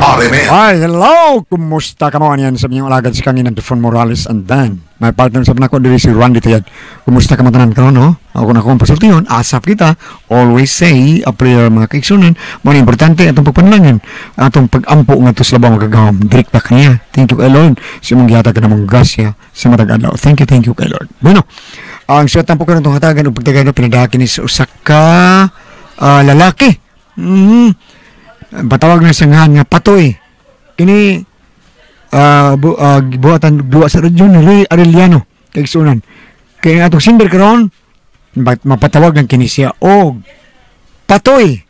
RMN. Ay, hello! Kumusta ka mo? Yan sa inyong alagad si Kangin Antifon Morales and Dan. My partner sa nako diri si Randy Tayad. Kumusta ka mo tanan karon, no? Ako na akong pasultihon, asap kita. Always say a prayer, mga kaigsunan. Mo ni importante atong pagpanalangin, atong pag-ampo ngadto sa labang makagahom. Direkta kaniya. Thank you kay Lord. Sa imong gihatag ka namong grasya sa matag adlaw. Thank you kay Lord. Bueno, ang suwat po karon itong hatagan ug pagtagano pinadaki ni sa usa ka lalaki. Patawag na siya nga Patoy. Kini buhatan duwa sa radyo ni Ray Arellano kaigsunan. Kay atong singer karon mapatawag lang kini siya og Patoy.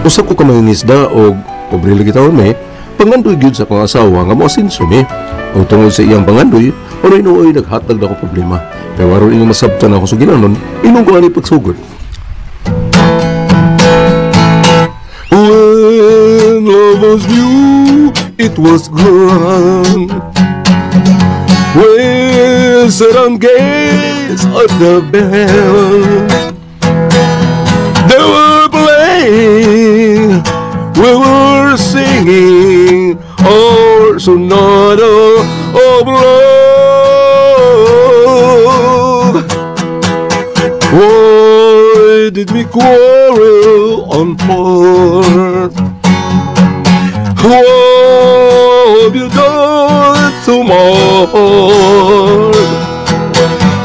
Usa ko ka mangingisda og pobre lagi taon me, pangandoy gyud sa akong asawa nga moasinso mi. Og tungod sa iyang pangandoy, oray nooy naghatag na ko problema. Pero aron inyong masabtan ako sugilanon, inong ko ani pagsugod. When love was new, it was grand. We sat and gazed at the bell. They were playing, we were singing our sonata of love. Why did we quarrel and part? What have you done to my heart?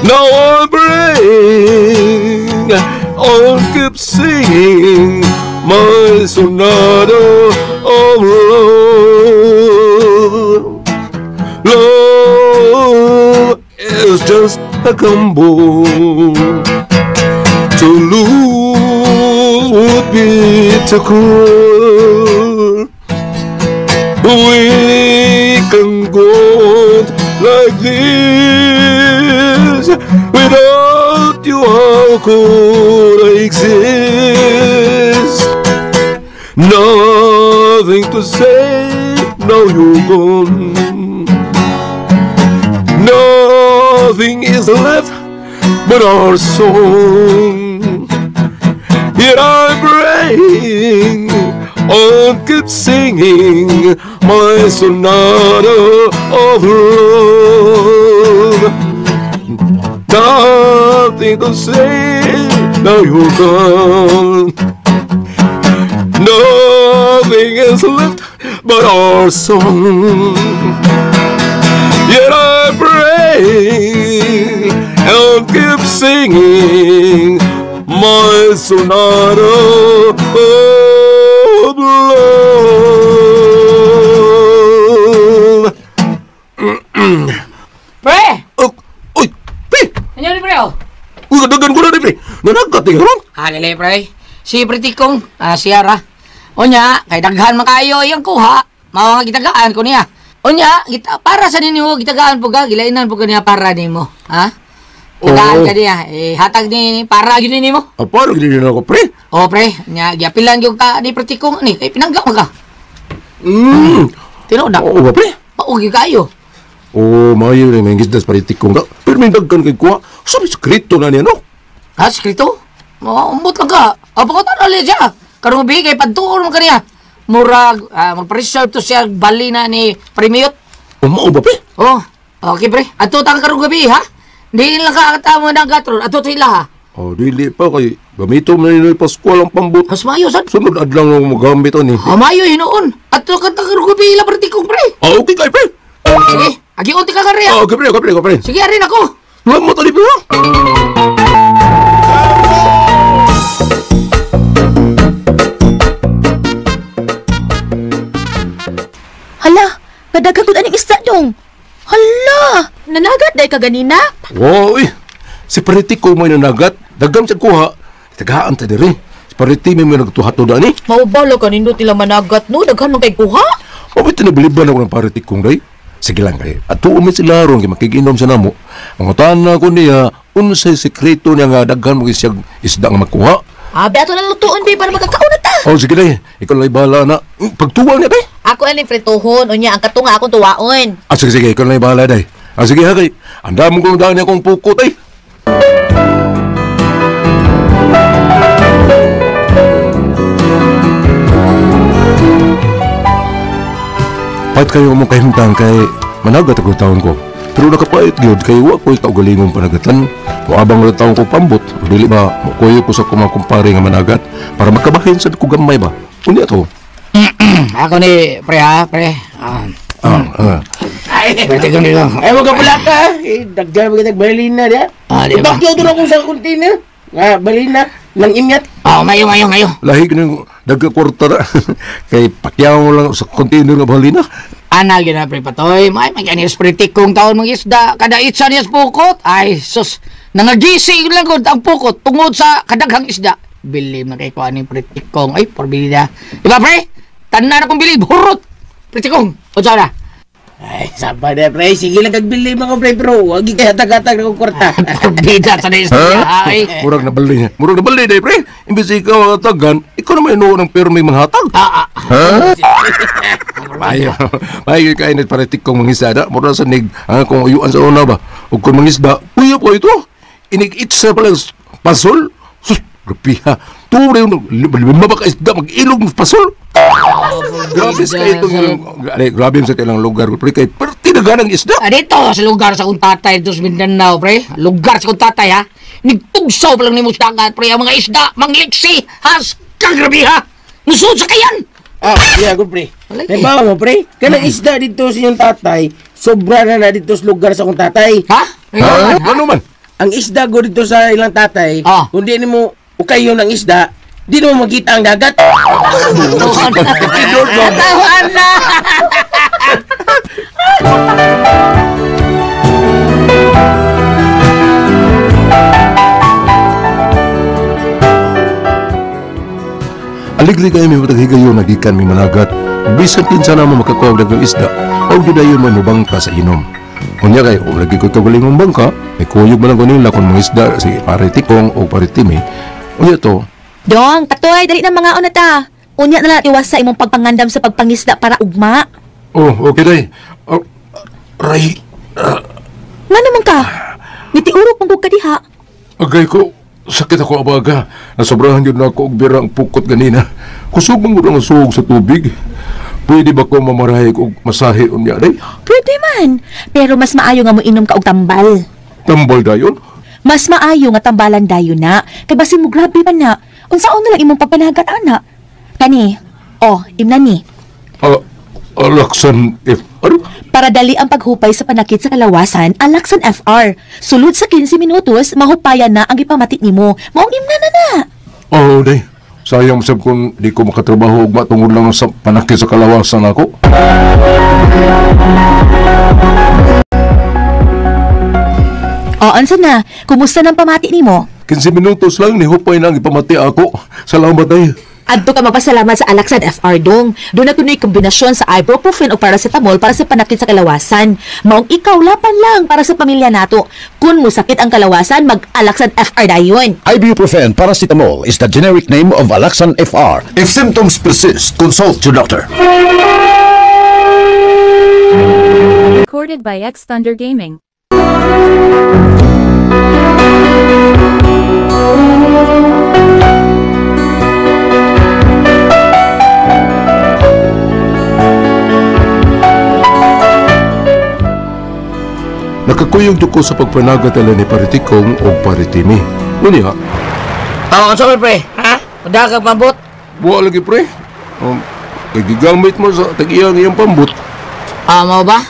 Now I'm praying, I'll keep singing my sonata of love. Love is just a gamble. To lose would be to cruel. We can go on like this. Without you, how could I exist? Nothing to say, now you're gone. Nothing is left but our song. Yet I'm praying, I'll keep singing my sonata of love. Nothing to say, now you're gone. Nothing is left but our song. Yet I pray and keep singing my sonata of love. Pre! Oh, uy, pre! Ano ni pre, oh? Uy, kadagan ko na ni pre. Nanagat eh, karon. Halili, pre. Si Pritikong, siyara. Unya, kay daghan man kayo iyang kuha. Mao nga gitagaan ko niya. Unya, kita, para sa ninyo, gitagaan po ka, gilainan po ka niya para nimo. Ha? Gitagaan Oo. ka niya. Eh, hatag ni para gyud nimo. Ah, paano gini na ako, pre? O, pre, nya giapilan gyud ka ni Pritikong ni kay pinangga man ka. Tinuod na. Oo ba, pre? Mao gyud kayo. Oo, maayo rin may gisdas Pritikong ka. Pero may daghan kay kuha. Sabi, sekreto na niya, no? Ha, sekreto? Umbot lang ka. O, pagkatan ulit siya. Karong gabi, kay pagtuon mo kaniya. Murag, magpa-reserve to siya, bali na ni Premiot. O, mao ba, pre? Oh, okay, pre. Ato ta karong gabi, ha? Di lang ka katamo ng gatron. Ato sila, ha? Oh, dili pa kay gamito man ni Pascual ang pambot. Mas maayo, sad. Sunod adlaw nga magamit ani. Ah, maayo, hinuon. Ato ka ta karong gabi, ila Pritikong, pre. Ah, okay kay pre. Sige, agi-unti ka kare, ha? Ah, okay pre, okay pre, okay pre. Sige, arin ako. Lamot ani pre. Hala, kadaghan gud aning isda dong. Hala, nanagat day ka ganina. Wow, eh. Si Pritiko may nanagat, daghan siya kuha. Tagaan ta diri. Si Pariti may nagtuhato da ni. Maubalo ka nindot nila managat no, daghan man kay kuha. Mabit na biliban ako ng Paritikong day. Sige lang kay. At tuon sila ron kay makikinom sa namo. Mangutana ko niya unsay sekreto niya nga daghan mo siya isda nga makuha. Abi ato na lutuon bi para makakaon na ta. Oh, sige day. Ikaw lang bahala na. Pagtuwa niya day. Ako aning prituhon unya ang katunga akong tuwaon. Ah, sige, sige, ikaw na yung bahala, day. Ah, sige, ha, kay. Ang damo kong daan akong pukot, ay. Pahit kayo mo kahimtang kay managat ako taon ko. Pero nakapait gyud kay wa ko'y kaugalingong panagatan. Moabang ra taon ko pambot. O dili ba mokuyo ko sa akong mga kumpare nga managat para makabahin sa ko gamay ba. Unya to. Ako ni pre ha, pre. Pwede ko nito. Ay, wag ka pala ka. Eh, daghan mo kitag balina diya. Ah, di ba? Ibagyo doon akong sa container. Nga, balina. Nang imyat. Oh, mayo, mayo, mayo. Lahi ko dagka kwarta na. Kay pakyaw lang sa container nga balina. Ana gyud na pre patoy. May maganis pre kung taon mga isda kada itsa niya sa pukot. Ay sus, nangagisi lang gud ang pukot tungod sa kadaghang isda. Bilib na kay kuan ni pre tikong. Ay, porbida. Di ba pre? Tanan akong bilib hurot. Pre tikong. Unsa na? Ay, sabay na pre. Sige lang kagbili mga pre pero wag kaya hatag-hatag na kong kwarta. Porbida sa isda. Ay. Murag na bali. Murag na bali day pre. Imbes ikaw ang hatagan, ikaw naman inuon ng pero may manghatag. Ah, ah. Ayo. Ay kainit para tikong mangisda. Mura sa nig ang kung uyuan sa una ba. Ug kung mangisda, uyo po ito. Inig-itsa pala pasol. Sus, grabe ha. Tubre yung lima ba ka isda mag-ilog ng pasol. Grabe sa itong grabe sa kailang lugar pre kay perti dagan ang isda. Ah, dito sa lugar sa kong tatay dito sa Mindanao, pre. Lugar sa kong tatay, ha. Nagtugsaw pa lang nimo sa dagat, pre. Ang mga isda, mangliksi, has, kagrabi, ha. Nusod sa kayan. Ah, yeah, good pre. Alay. Nabawa mo pre. Kanang isda dito sa inyong tatay, sobra na na dito sa lugar sa akong tatay. Ha? Ha? Ano man? Ang isda go dito sa ilang tatay, Ah. kung di nimo ukayon ang isda, di mo makita ang dagat. Tawan na! Aligri kayo may mataghigayon nagikan may managat. Bisan kinsa na mo makakuha og daghang isda, o gidayon mo mobangka sa inom. Unya kay o lagi ko kaugalingong bangka, may kuyog man ang kanila kung mga isda si pare tikong o pare timi. Unya to, Dong, patoy, dali na mga una ta. Unya na lang iwasa imong pagpangandam sa pagpangisda para ugma. Oh, okay day. Oh, ray, Nga naman ka? Nitiurok mong ka diha. Agay ko, sakit ako abaga. Nasobrahan yun na ako og bira ang pukot ganina. Kusog man gud ang suog sa tubig. Pwede ba ko mamarahi og masahe unya day? Pwede man. Pero mas maayo nga mo inom ka og tambal. Tambal dayon. Mas maayo nga tambalan dayon na. Kay basin mo grabe man na. Unsaon na lang imong pagpanagat ana. Kani, oh, imna ni. Alaksan FR? Para dali ang paghupay sa panakit sa kalawasan, Alaxan FR. Sulod sa 15 minutos, mahupayan na ang gipamati nimo. Maong imna na na. Oh, day. Sayang sab kung di ko makatrabaho ugma tungod lang sa panakit sa kalawasan ako. O, ansa na? Kumusta nang pamati nimo? 15 minutos lang ni hupay na ang ipamati ako. Salamat ay. Adto ka magpasalamat sa Alaxan FR dong. Doon na kuno'y kombinasyon sa ibuprofen o paracetamol para sa panakit sa kalawasan. Maong ikaw lapan lang para sa pamilya nato. Kung musakit ang kalawasan, mag-Alaxan FR dayon. Ibuprofen paracetamol is the generic name of Alaxan FR. If symptoms persist, consult your doctor. Recorded by X Thunder Gaming. Nakakuyog ko sa pagpanagat nila ni Paritikong o Paritimi. Unya, Oh, ang sabi, pre? Ha? Madagang pambot? buwa lagi pre. Kay gigamit mo sa tag-iyang iyang pambot. Ah, mao ba?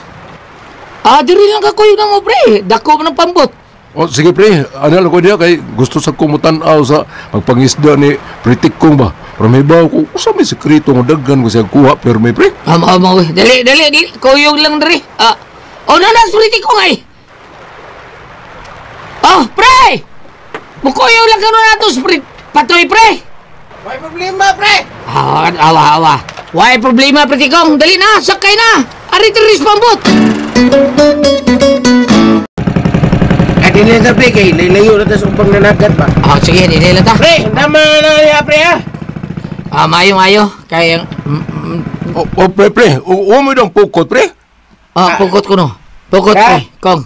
Ah, diri lang kakuyog na mo, pre. Dako mo ng pambot. O sige pre, ano lang ko diya kay gusto sa kumutan-aw sa pagpangisda ni Pritikong ba. Pero may bawo ko, usa may sekreto nga daghan ko siya kuha pero may pre. Ah, mao, mao. Dali, dali, dali. Kuyog lang diri. Ah, oh, na, Pritikong ay. Oh, pre! Mukuyog lang kano nato, pre. Patoy, pre! May problema pre. Ah, awa, awa. Why problema, Pritikong? Dali na, sakay na. Ari diri sa pambot. Ay, dili na pre kay layo na ta sa ubang nanagat ba. Ah, sige, dili lang ta. Pre, tama na niya pre ha. Ah, mayo, mayo. Kay, O, pre, o mo dang pukot, pre? Ah, pukot ko no. Pukot, pre. Kong.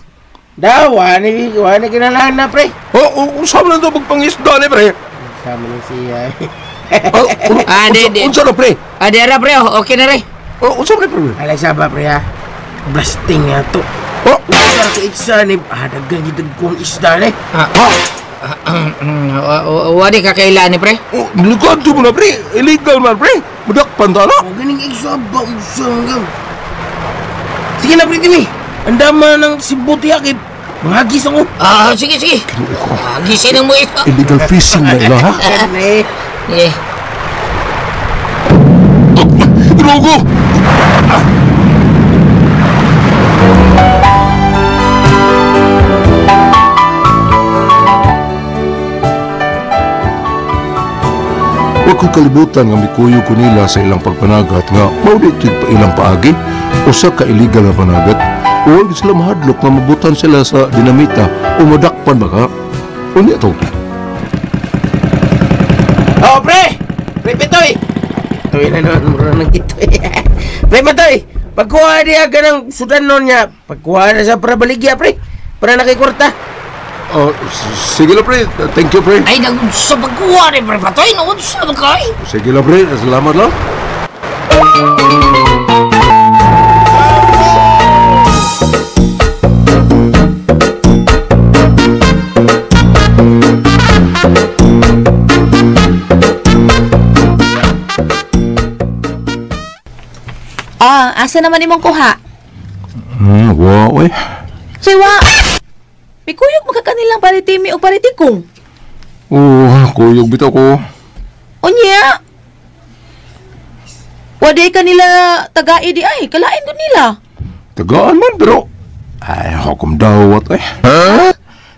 Da, wani kinalahan na, pre. O, unsa man to pagpangisda ni, pre? Sama ni siya. Ah, di. Unsa na, pre? Ah, di ra, pre. Okay na, re. Unsa pre, pre? Alay saba, pre, ha? Blasting nga to. Oh, Unsa ka iksa ni... Ah, dagang gidagkong isda, ni. Wadi ka kailan ni, pre? Oh, likod mo na, pre. Illegal man, pre. Mudakpan ta, no? O, ganing iksa ba? Unsa nga. Sige na, pre, Timmy. Ang dama ng sibuti, akip. Manghagis ako. Ah, sige. Gisin mo ito. Illegal fishing na ila, ha? Pre. Eh. Drogo! Huwag kong kalibutan nga mikuyo ko nila sa ilang pagpanagat nga mao dito'y pa ilang paagi o sa ka-illegal na panagat o huwag sila mahadlok nga mabutan sila sa dinamita o madakpan baka. Unya to. Oh, pre! Pre, Pitoy! Pitoy na naman, mura ng itoy. Pre, Pitoy! Pagkuha niya ka ng sudanon niya, pagkuha na sa para baligya, pre. Para nakikurta. Oh, sige lang, pre. Thank you, pre. Ay, nagunsa pagkuha ni pre Patoy. Nagunsa ba kay? Sige lang, pre. Salamat lang. Ah, asa naman imong kuha? Wow, eh. Siwa. Mikuyog magkakanilang paritimi o paritikong. Oh, kuyog bitaw ko. Unya. Waday kanila tagai di ay, kalain gud nila. Tagaan man, pero... Ay, hukom dawat, eh.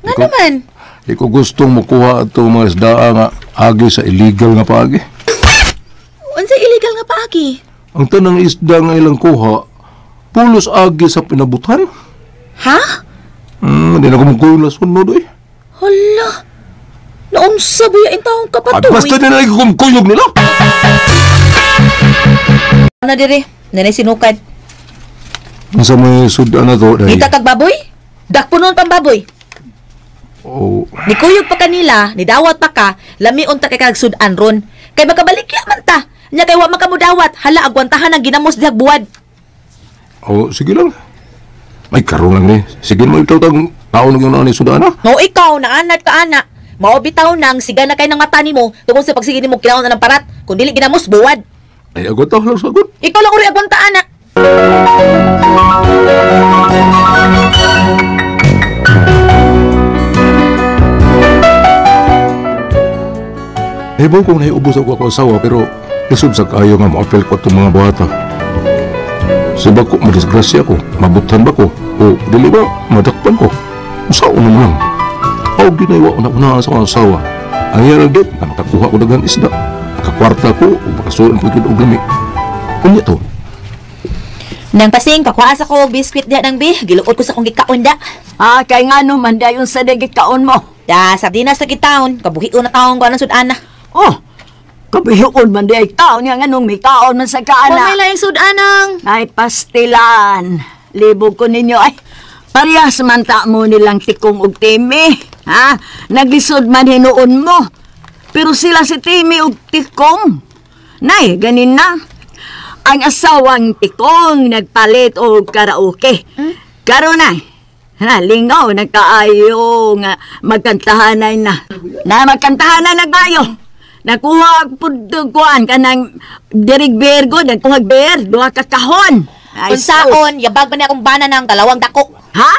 Nga naman. Di ko gustong makuha itong mga isdaa nga agi sa illegal nga paagi. Unsa illegal nga paagi? Ang tanang isda nga ilang kuha, pulos agi sa pinabutan. Ha? Hindi na ko mukuyong lasunod, eh. Hala. Naunsa buya in taong At kapatoy. basta din na lang kuyog nila. Ano dire? Nanay sinukad. Sa may sudan na to, dahil... Kita kag baboy? Dakpo noon pang baboy. Oh, Nikuyog pa kanila, nidawat pa ka, lami unta kay kag sudan ron. Kay makabalikya man ta. Nya kay wa man kamudawat, hala agwantahan ang ginamos dihag buwad. oh, sige lang. May karoon lang ni. Sige mo ito tang taon ng ni sudan na. Mao ikaw na anat ka ana. Mao bitaw nang siga na kay nang mata nimo tungod sa pagsige nimo kinaon na ng parat. Kun dili ginamos buwad. Ay, agad to, lang sagot. Ikaw lang uri agwanta ana. Hibaw kong nahiubos ako ako asawa pero lisod sa kayo nga mo-apel ko itong mga buhata. Sa bako, madisgrasya ko, mabutan ba ko, o dili ba, madakpan ko. Saan naman lang. Aw, ginaywa ko na una sa akong asawa. Ang hirap din, na makakuha ko daghang isda. Makakwarta ko, o makasuon ko og lami. Unya to. Nang pasing pakuha sa ko biskwit diha nang bi, giluod ko sa kong gikaon da. Ah, kay nga no man dayon sa gikaon mo. Da sardinas sa gitaon, kabuhion na taon ko anang sudan na. Oh, kabihuon man day taon nga nganong may kaon man sa kaana. Wa may laing sudanang. Ay, pastilan. Libog ko ninyo ay. Parehas man ta mo nilang tikong og timi. Ha? Naglisod man hinuon mo. Pero sila si Timi og tikong. Nay, ganin na. Ang asawang tikong nagpalit og karaoke. Karon na. Na, lingaw, nagkaayo nga magkantahanay na. Na magkantahanay na kayo. Nakuha pud kuan kanang dirig beer go, nagkuha beer, duha ka kahon. Ay, Unsaon, yabag man ni akong bana ng dalawang dako. Ha?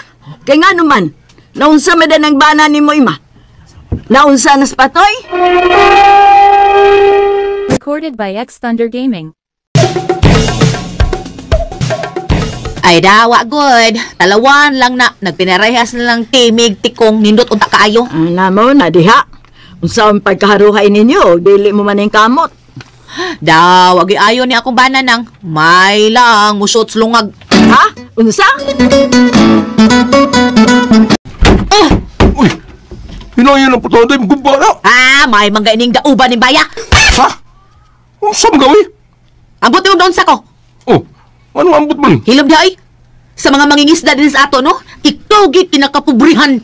Kay nga naman, naunsa man ang bana nimo ima? Naunsa nas patoy? Recorded by X Thunder Gaming. Ay dawa good. Talawan lang na nagpinarehas na lang timig tikong nindot unta kaayo. Namo na diha. Unsa ang pagkaharuhay ninyo, dili mo man ang kamot. Daw, agi ayo ni akong bana nang may lang musot lungag. Ha? Unsa? Uy! Hinayin ang puto na gumba na! Ah, may mangga ining dauban ning baya. Ha? Unsa man gawi? Ang buti mo doon sa ko. Anong ambot man? Hilom di ay. Sa mga mangingisda din sa ato, no? Ikaw gid kinakapobrihan.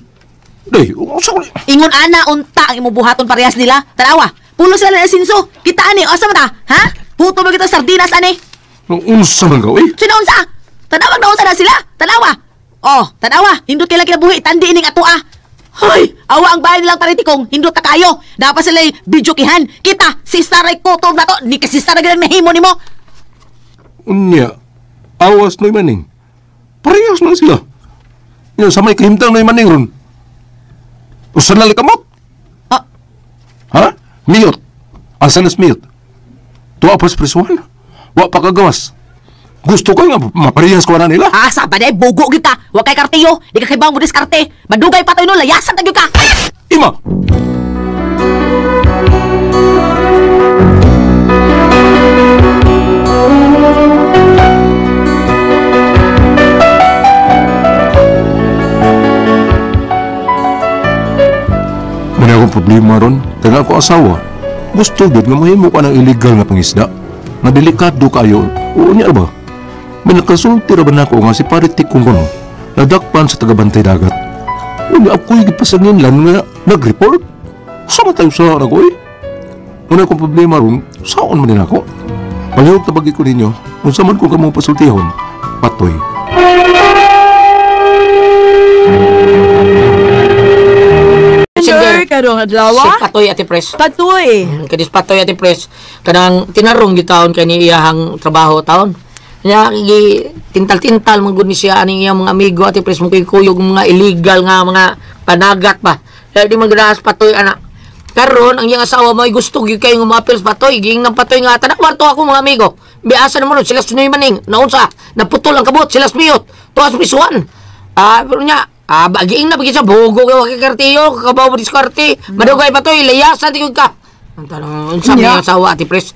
Day, unsa ko ni? Ingon ana unta ang imong buhaton parehas nila. Tanawa, pulo sila ng asinso. Kita ani, asa man ta? Ha? Puto mo kita sardinas ani. Nung unsa man ka, oy? Sino unsa? Tanawag na unsa na sila. Tanawa. Oh, tanawa. Hindot kay lang kinabuhi tandi ining ato ah. Hoy, awa ang bahay nilang paritikong, hindot ta kayo. Dapat sila videokihan. Kita, si Saray kutob na to. Ni kasi Saray ganang nahimo nimo. Unya, awas no'y maning. Parehas man sila. Nya, sa may kahimtang no'y maning ron. Usan na kamot? Ah. Ha? Miyot. Asa nas miyot? Tuwa pa sa prisuhan. Wa pa kagawas. Gusto ko nga maparehas ko na nila. Ah, sa ba bugo gyud ka. Wa kay kartiyo, di ka kibang mo diskarte. Madugay pa tayo no, layasan ta gyud ka. Ima! Muna akong problema ron, kaya ako asawa. Gusto gyud nga mahimo ka ng illegal nga pangisda. Nga delikado kayo. Oo niya ba? May nakasulti ra ba nako nga si Pare Tikong kono nadakpan sa tagabantay dagat. Unya ako'y gipasangin lang nga nag-report. Sama tayo sa nagoy. Una akong problema ron, saon man din ako. Palihog tabagi ko ninyo, kung sa man ko kamong pasultihon, patoy. Sir, karong adlaw. Si Patoy Ate Pres. Patoy. Kadis Patoy Ate Pres. Kanang tinarong gitawon kay ni iyahang trabaho taon. Nya gi tintal-tintal man gud ni siya aning iyang mga amigo Ate Pres mo kuyog mga illegal nga mga panagat pa. Kaya di man gudahas Patoy ana. Karon ang iyang asawa mo ay gusto gyud kayo nga moapil sa Patoy. Giing nang Patoy nga tanak warto ako mga amigo. Biasa naman sila sunoy maning naunsa naputol ang kabot sila smiyot. Tuwas prisuan. Pero nya bagiing na bagi sa bugo kay wa kartiyo, kabaw mo diskarte. Madugay pa toy, layasan ti ka. Ang tanong unsa may asawa Ate Pres?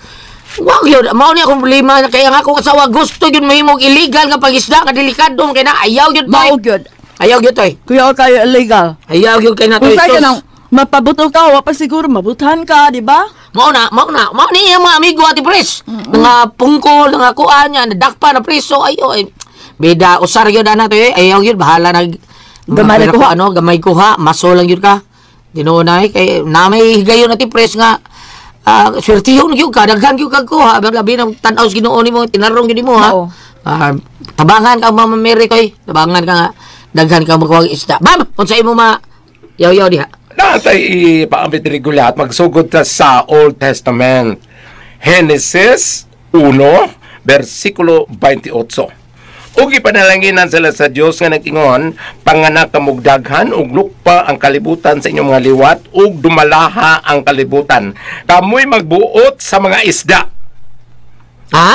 Wa gyud, mao ni akong problema kaya nga akong asawa gusto gyud mahimong illegal nga pangisda nga delikado man kay na ayaw gyud toy. Mao gyud. Ayaw gyud toy. Kuya kayo illegal. Ayaw gyud kay na toy. Kung sa ka nang mapabuto ka, wa pa siguro mabuthan ka, di ba? Mao na, mao na, mao ni ang mga amigo Ate Pres. Mga pungkol, mga kuan niya, nadakpa na preso ayo ay. Bida usar gyud ana toy, ayaw gyud bahala nag Gamay Pero kuha. Ano, gamay kuha, maso lang yun ka. Dinunay, kay na may higayon na Pres nga, swertihon yun ka, daghan yun ka kuha. Labi na tanaw sa Ginoo nimo, tinarong yun mo ha. Oo. Tabangan ka Mama Mary koy, tabangan ka nga, daghan ka makuha isda. Bam! Unsa imo ma yaw-yaw diha. Natay ipaambit regular at magsugod ta sa Old Testament. Genesis 1, versikulo 28. Ug ipanalanginan sila sa Dios nga nag-ingon, panganak kamog daghan ug lukpa ang kalibutan sa inyong mga liwat ug dumalaha ang kalibutan. Kamoy magbuot sa mga isda. Ha?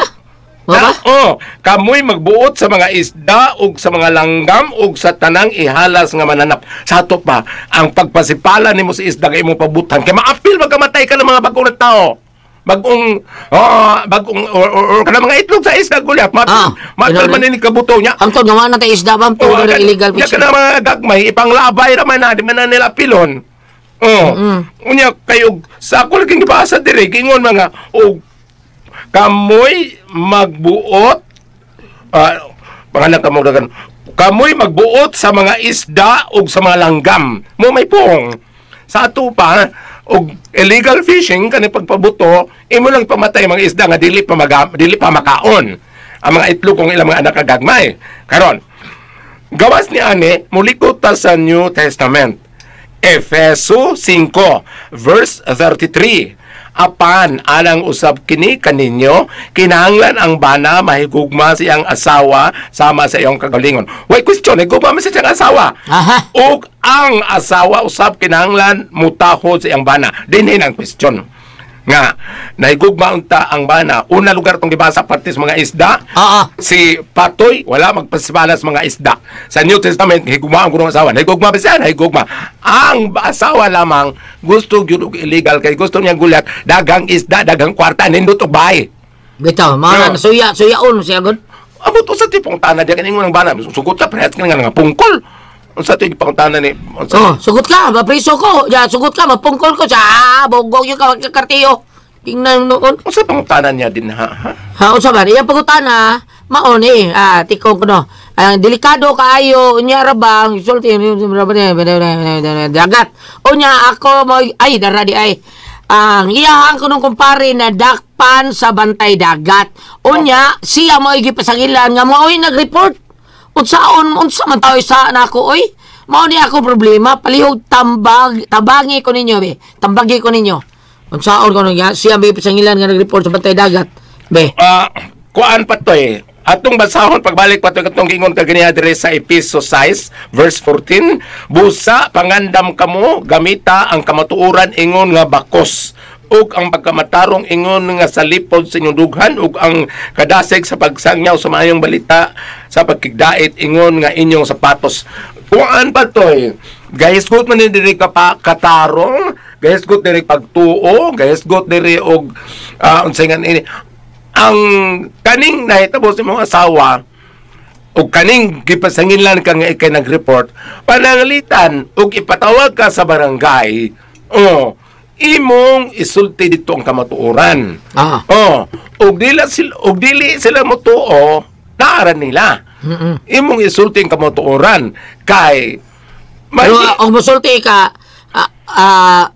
Mo ba? Oo, kamoy magbuot sa mga isda ug sa mga langgam ug sa tanang ihalas nga mananap. Sa ato pa, ang pagpasipala nimo sa isda kay imong pabutan kay maapil magkamatay ka ng mga bagong tao. Bagong bagong or kana mga itlog sa isda gulyat, maapil man ni kabuto niya. Hangtod nga wala na tay isda bam, tungod ng illegal fishing. fishing. Kana mga gagmay ipanglabay ra man na di man na nila pilon. Oh. Unya kayo sa ako lagi gibasa diri gingon mga og kamoy magbuot panganak kamo dagan kamoy magbuot sa mga isda ug sa mga langgam mo may puong sa ato pa og illegal fishing kani pagpabuto imo lang pamatay mga isda nga dili pa dili pa makaon ang mga itlog kung ilang mga anak kagagmay. Karon gawas ni ani mulikot ta sa New Testament, Efeso 5 verse 33. Apan alang usab kini kaninyo, kinahanglan ang bana mahigugma siyang asawa sama sa iyong kagalingon. Way question, higugma man sa siyang asawa. Aha. Ug ang asawa usab kinahanglan mutahod sa iyang bana. Dinhin ang question. Nga nahigugma unta ang bana. Una lugar tong gibasa parte sa mga isda. Oo. Si Patoy wala magpasibala sa mga isda. Sa New Testament higugma ang kunong asawa. Nahigugma ba siya? Nahigugma. Ang asawa lamang gusto gyud og illegal kay gusto niya gulat daghang isda, daghang kwarta nindot og bahay. Bitaw, mga suya, suyaon siya gud. Abot usa ti pangutana diya kaningon ang bana. Sugot ka parehas ka nga pungkol. Unsa ti pangutana ni unsa? Oh, sugot ka, mapriso ko. Ya, sugot ka, mapungkol ko sa bogog yung kakartiyo. Tingnan noon. Unsa pangutana niya din ha? Ha, unsa ba? Iyang pangutana, Mao ni tikong kuno. Ang delikado kaayo unya ra ba ang sulti dagat. Unya ako mo ay dara di ay. Ang iyahang kunong kumpare na dakpan sa bantay dagat. Unya siya mo gipasangilan nga mao'y nag-report. Unsaon unsa man taoy sa nako oy. Mao ni ako problema palihog tambag tabangi ko ninyo be. Tambagi ko ninyo. Unsaon ko niya siya may pasangilan nga nag-report sa bantay dagat. Be. Kuan pa to eh. Atong basahon pagbalik pa to katong gingon ka ganiha diri sa Episo 6 verse 14, busa pangandam kamo gamita ang kamatuoran ingon nga bakos ug ang pagkamatarong ingon nga salipod sa inyong dughan ug ang kadasig sa pagsangyaw sa maayong balita sa pagkigdait ingon nga inyong sapatos. Kuan pa to eh. Guys, gut man diri ka pa katarong, guys gut diri pagtuo, guys gut diri og unsay nga ini ang kaning nahitabo sa imong asawa o kaning gipasanginlan ka nga ikay nag-report, pananglitan og ipatawag ka sa barangay, oh, imong isulti dito ang kamatuoran. Oh, og dili sila motuo, naaran nila. Imong isulti ang kamatuoran kay pero og mosulti ka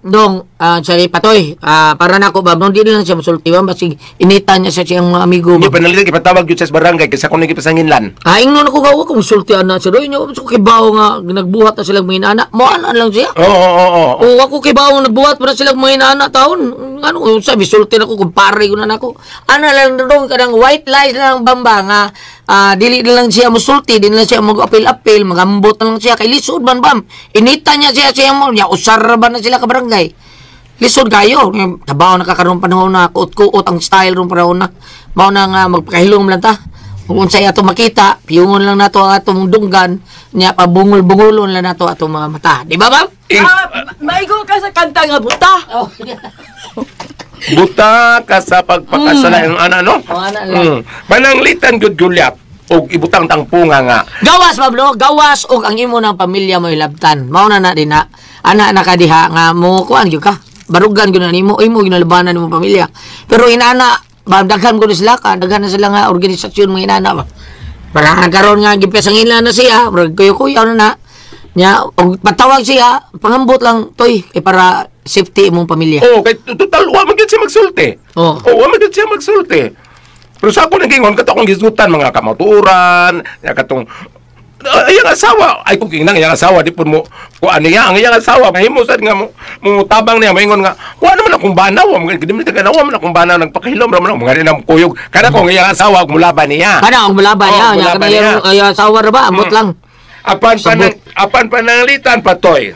dong sorry patoy para nako ba nung dili lang siya mosulti ba basig inita niya sa siyang mga amigo. Hindi pa nalito ipatawag yun sa barangay kaysa kung nagipasanginlan. Ingnon ako gawa kung musulti ana siya doy nyo ko kibaw nga nagbuhat na silang mga inana mo ana lang siya. Oo. Oo, ako kibaw nga nagbuhat pa na silang mga inana taon. Ano sabi sulti nako kumpare ko na nako. Ana lang dong kanang white lies lang bamba nga dili na lang siya musulti, dili na lang siya mag-apil-apil, magambot na lang siya kay lisod man bam. Inita niya siya siya mo, niya usar ba na sila ka barangay. Lisod kayo, tabaw na kakaroon panahon na kuot-kuot ang style ron panahon na. Mao na nga magpakahilom lang ta. Kung unsay ato makita, piyungon lang nato ang atong dunggan, niya pabungol-bungolon lang nato atong mga mata. Di ba, bam? Maigo ka sa kanta nga buta. Oh. Buta ka sa pagpakasala ang ana no. Oh, ana lang. Pananglitan gud gulyap og ibutang tangpunga nga. Gawas Pablo, gawas og ang imo ng pamilya mo ilabtan. Mao na na din na. Ana na ka diha nga mo kuan gyud ka. Barugan gyud na nimo, imo ginalabanan nimo pamilya. Pero inana, ba daghan ko sila ka, daghan na sila nga organisasyon mga inana ba. Para karon nga gipesangilan na siya, murag kuyo-kuyo na na. Nya og patawag siya, pangambot lang toy kay para safety imong pamilya. Oh, kay total wa man gyud siya magsulti. Oh, wa man gyud siya magsulti. Pero sa ako nagingon kato akong gisutan mga kamatuoran, ya katong iyang asawa, ay kung kinang iyang asawa di pud mo kuan niya, ang iyang asawa mahimo sad nga mo tabang niya maingon nga kuan naman akong banaw, mga gid man wa man akong banaw nagpakahilom ra man ako, mga rin kuyog. Kada ko ang iyang asawa og mulaban niya. Kada og mulaban niya, Oh, mulaban niya. Iyang asawa ra ba ambot lang. Apan pananglitan patoy.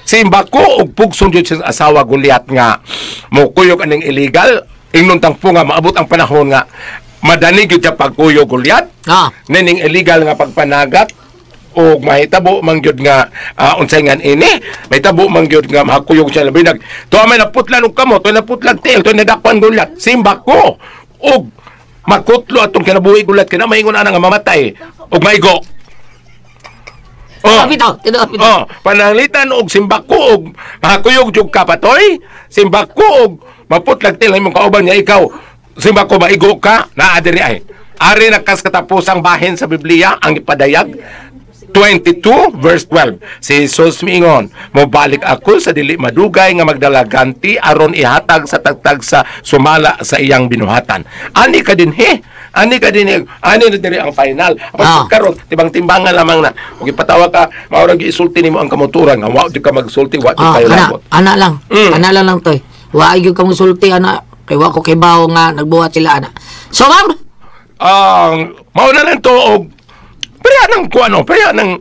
Simba ko og pugson jud sa asawa Goliath nga mokuyog aning illegal, ingnon tangpo nga maabot ang panahon nga madanig gyud siya pagkuyog Goliath. Nining illegal nga pagpanagat og mahitabo man gyud nga unsay ngan ini, mahitabo man gyud nga mahakuyog siya labi nag tuwa may naputlan og kamot, tuwa naputlan tiil, tuwa nadakpan Goliath. Simba ko og makutlo atong kinabuhi Goliath kina maingon ana nga mamatay og maigo. Oh. Bitaw, bitaw. Oh, pananglitan og simbako og mahakuyog jud ka patoy, simbako og maputlag til imong kauban niya ikaw. Simbako maigo ka, naa diri ay. Ari na kas katapusang bahin sa Biblia ang ipadayag 22 verse 12. Si Jesus miingon, mobalik ako sa dili madugay nga magdalaganti aron ihatag sa tagtag sa sumala sa iyang binuhatan. Ani ka dinhi. Ani ka din, ani na diri ang final. Pag karon tibang-timbangan lamang na. Ug ipatawag ka, mao ra gyud isulti nimo ang kamuturan nga wa jud ka magsulti, wa jud kayo ana, labot. ana lang. Ana lang lang toy. Wa gyud ka magsulti ana kay wa ko kibaw nga nagbuhat sila ana. So ma'am, mao na lang to og pareha nang kuano, pareha nang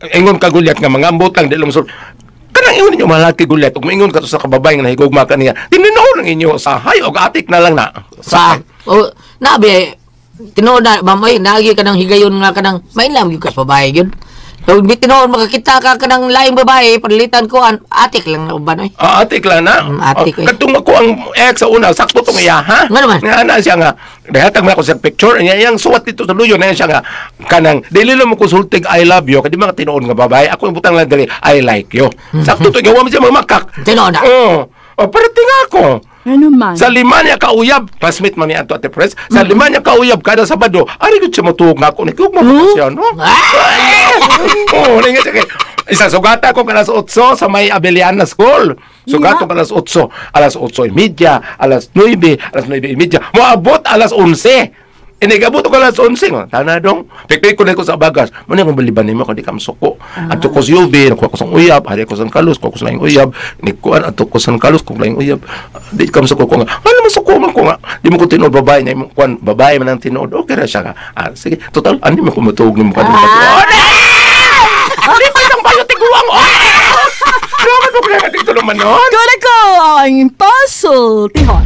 ingon ka Goliath nga mangambot lang di lang sul. Kanang ingon ninyo malaki Goliath ug maingon ka to sa kababay nga nahigugma ka niya. Tinuod lang inyo sa hay og atik na lang na. Sa oh, nabi tinuod na ma'am oy, naagi ka ng higayon nga kanang mainlam gyud ka sa babae gyud. So, tinuod makakita ka kanang laing babae, panlitan ko an atik lang na uban oy. Atik lang na. Atik oy. Katong ako ang ex sa una, sakto tong iya ha. Nga naman. Nga ana siya nga nahatag man ako sa picture niya iyang suwat dito sa luyo na siya nga kanang dili lang mo konsultig I love you kay di mga tinuod nga babae. Ako ang butang lang dili I like you. Sakto to gawa mo siya mamakak. Tinuod na. Oo. Oh, parating ako. Ano man? Sa lima niya kauyab, classmate man niya ato Ate Pres, sa lima niya kauyab kada Sabado, ari gud siya motuog nga ako ni kug mo siya no. Oh, ninga siya kay isa sugata ko alas 8 sa may Abeliana School. Sugato ko alas 8, alas 8:30, alas 9, alas 9:30. Moabot alas 11. Inigabot ko alas 11 nga. Tana dong. Pikpik ko na ko sa bagas. Muna kong baliban nimo kung di ka masuko. Adto ko sa UB, nakuha ko sa uyab, hari ko sa Carlos, kuha ko sa laing uyab, nikuan adto ko sa Carlos, kuha ko laing uyab. Di ka masuko ko nga. Ano masuko man ko nga. Di mo ko tinuod babae na imong kuan, babae man ang tinuod. Okay ra siya nga. Ah, sige, total ani mo ko motuog nimo kan. Oh, Di pa isang bayo tiguang. Oh! Grabe ko kaya dito naman noon. Kore ko ang pasultihon.